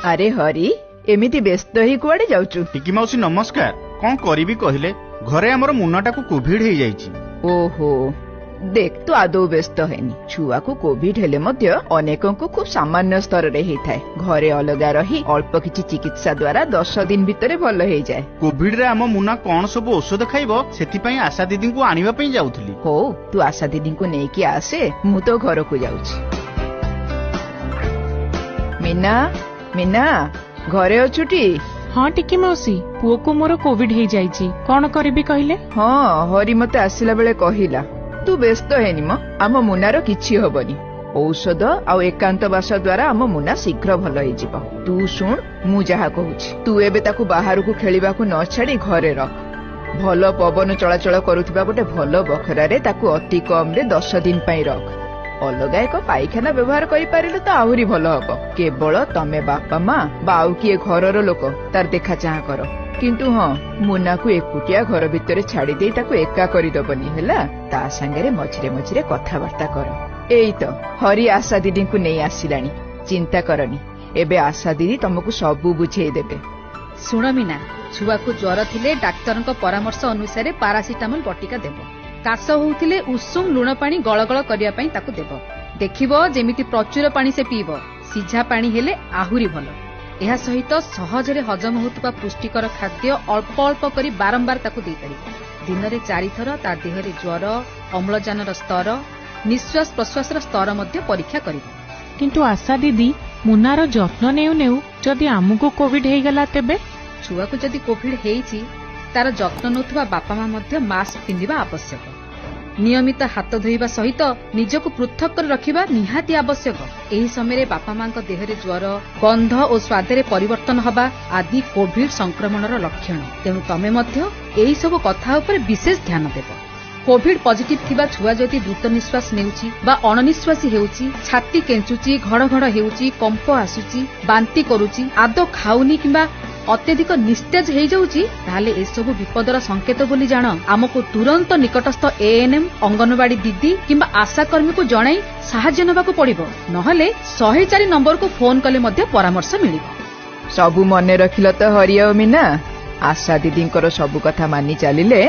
ଆରେ ହରି, ଏମିତି ବ୍ୟସ୍ତ ହେଇ କୁଆଡେ ଯାଉଛୁ? ଟିକି ମାଉସୀ ନମସ୍କାର। କଣ କରିବି କହିଲେ, ଘରେ ଆମର ମୁନାଟାକୁ କୋଭିଡ ହେଇଯାଇଛି। ଓହୋ, ଦେଖ, ତୁ ଆଦୌ ବ୍ୟସ୍ତ ହେନି। ଛୁଆକୁ କୋଭିଡ ହେଲେ ମଧ୍ୟ ଅନେକଙ୍କୁ ଖୁବ୍ ସାମାନ୍ୟ ସ୍ତରରେ ହେଇଥାଏ। ଘରେ ଅଲଗା ରହି ଅଳ୍ପ କିଛି ଚିକିତ୍ସା ଦ୍ୱାରା 10 ଦିନ ଭିତରେ ଭଲ ହେଇଯାଏ। କୋଭିଡରେ ଆମ ମୁନା କଣ ସବୁ ଔଷଧ ଖାଇବ, ସେଥିପାଇଁ ଆଶା ଦିଦିଙ୍କୁ ଆଣିବା ପାଇଁ ଯାଉଥିଲି। ହଉ, ତୁ ଆଶା ଦିଦିଙ୍କୁ ନେଇକି ଆସେ, ମୁଁ ତୋ ଘରକୁ ଯାଉଛି। ମୀନା, ମୀନା, ଘରେ ଅଛୁଟି? ହଁ ଟିକି ମାଉସୀ, ପୁଅକୁ ମୋର କୋଭିଡ ହେଇଯାଇଛି। କଣ କରିବି କହିଲେ? ହଁ, ହରି ମତେ ଆସିଲା ବେଳେ କହିଲା। ତୁ ବ୍ୟସ୍ତ ହେନି ମ, ଆମ ମୁନାର କିଛି ହବନି। ଔଷଧ ଆଉ ଏକାନ୍ତ ବାସ ଦ୍ୱାରା ଆମ ମୁନା ଶୀଘ୍ର ଭଲ ହେଇଯିବ। ତୁ ଶୁଣ ମୁଁ ଯାହା କହୁଛି। ତୁ ଏବେ ତାକୁ ବାହାରକୁ ଖେଳିବାକୁ ନ ଛାଡି ଘରେ ରଖ। ଭଲ ପବନ ଚଳାଚଳ କରୁଥିବା ଗୋଟେ ଭଲ ବଖରାରେ ତାକୁ ଅତି କମରେ 10 ଦିନ ପାଇଁ ରଖ। ଅଲଗା ଏକ ପାଇଖାନା ବ୍ୟବହାର କରିପାରିଲେ ତ ଆହୁରି ଭଲ ହବ। କେବଳ ତମେ ବାପା ମା ବା ଆଉ କିଏ ଘରର ଲୋକ ତାର ଦେଖା ଚାହାଁ କର। କିନ୍ତୁ ହଁ, ମୁନାକୁ ଏକୁଟିଆ ଘର ଭିତରେ ଛାଡି ଦେଇ ତାକୁ ଏକା କରିଦବନି, ହେଲା? ତା ସାଙ୍ଗରେ ମଝିରେ ମଝିରେ କଥାବାର୍ତ୍ତା କର। ଏଇ ତ ହରି ଆଶା ଦିଦିଙ୍କୁ ନେଇ ଆସିଲାଣି। ଚିନ୍ତା କରନି, ଏବେ ଆଶା ଦିଦି ତମକୁ ସବୁ ବୁଝେଇ ଦେବେ। ଶୁଣ ମୀନା, ଛୁଆକୁ ଜ୍ୱର ଥିଲେ ଡାକ୍ତରଙ୍କ ପରାମର୍ଶ ଅନୁସାରେ ପାରାସିଟାମଲ ବଟିକା ଦେବ। କାଶ ହଉଥିଲେ ଉଷୁମ ଲୁଣ ପାଣି ଗଳଗଳ କରିବା ପାଇଁ ତାକୁ ଦେବ। ଦେଖିବ ଯେମିତି ପ୍ରଚୁର ପାଣି ସେ ପିଇବ। ସିଝା ପାଣି ହେଲେ ଆହୁରି ଭଲ। ଏହା ସହିତ ସହଜରେ ହଜମ ହେଉଥିବା ପୁଷ୍ଟିକର ଖାଦ୍ୟ ଅଳ୍ପ ଅଳ୍ପ କରି ବାରମ୍ବାର ତାକୁ ଦେଇପାରିବ। ଦିନରେ 4 ଥର ତା ଦେହରେ ଜ୍ୱର, ଅମ୍ଳଜାନର ସ୍ତର, ନିଶ୍ୱାସ ପ୍ରଶ୍ୱାସର ସ୍ତର ମଧ୍ୟ ପରୀକ୍ଷା କରିବ। କିନ୍ତୁ ଆଶା ଦିଦି, ମୁନାର ଯତ୍ନ ନେଉ ନେଉ ଯଦି ଆମକୁ କୋଭିଡ ହେଇଗଲା ତେବେ? ଛୁଆକୁ ଯଦି କୋଭିଡ ହେଇଛି, ତାର ଯତ୍ନ ନେଉଥିବା ବାପା ମା ମଧ୍ୟ ମାସ୍କ ପିନ୍ଧିବା ଆବଶ୍ୟକ। ନିୟମିତ ହାତ ଧୋଇବା ସହିତ ନିଜକୁ ପୃଥକ କରି ରଖିବା ନିହାତି ଆବଶ୍ୟକ। ଏହି ସମୟରେ ବାପା ମାଙ୍କ ଦେହରେ ଜ୍ୱର, ଗନ୍ଧ ଓ ସ୍ୱାଦରେ ପରିବର୍ତ୍ତନ ହେବା ଆଦି କୋଭିଡ ସଂକ୍ରମଣର ଲକ୍ଷଣ। ତେଣୁ ତମେ ମଧ୍ୟ ଏହିସବୁ କଥା ଉପରେ ବିଶେଷ ଧ୍ୟାନ ଦେବ। କୋଭିଡ ପଜିଟିଭ ଥିବା ଛୁଆ ଯଦି ଦ୍ରୁତ ନିଶ୍ୱାସ ନେଉଛି ବା ଅଣନିଶ୍ୱାସୀ ହେଉଛି, ଛାତି କେଞ୍ଚୁଛି, ଘଡ଼ଘଡ଼ ହେଉଛି, କମ୍ପ ଆସୁଛି, ବାନ୍ତି କରୁଛି, ଆଦୌ ଖାଉନି କିମ୍ବା ଅତ୍ୟଧିକ ନିସ୍ତେଜ ହେଇଯାଉଛି, ତାହେଲେ ଏସବୁ ବିପଦର ସଂକେତ ବୋଲି ଜାଣ। ଆମକୁ ତୁରନ୍ତ ନିକଟସ୍ଥ ଏଏନ୍ଏମ୍, ଅଙ୍ଗନବାଡି ଦିଦି କିମ୍ବା ଆଶାକର୍ମୀକୁ ଜଣାଇ ସାହାଯ୍ୟ ନେବାକୁ ପଡିବ। ନହେଲେ 104 ନମ୍ବରକୁ ଫୋନ କଲେ ମଧ୍ୟ ପରାମର୍ଶ ମିଳିବ। ସବୁ ମନେ ରଖିଲ ତ ହରି ଆଉ ମୀନା? ଆଶା ଦିଦିଙ୍କର ସବୁ କଥା ମାନି ଚାଲିଲେ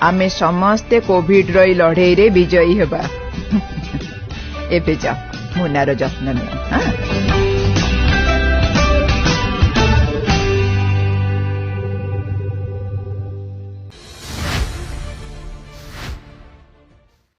ଆମେ ସମସ୍ତେ କୋଭିଡ ର ଏଇ ଲଢେଇରେ ବିଜୟୀ ହେବା। ଏବେ ଯାଅ, ମୁନାର ଯତ୍ନ ନିଅ। ହଁ।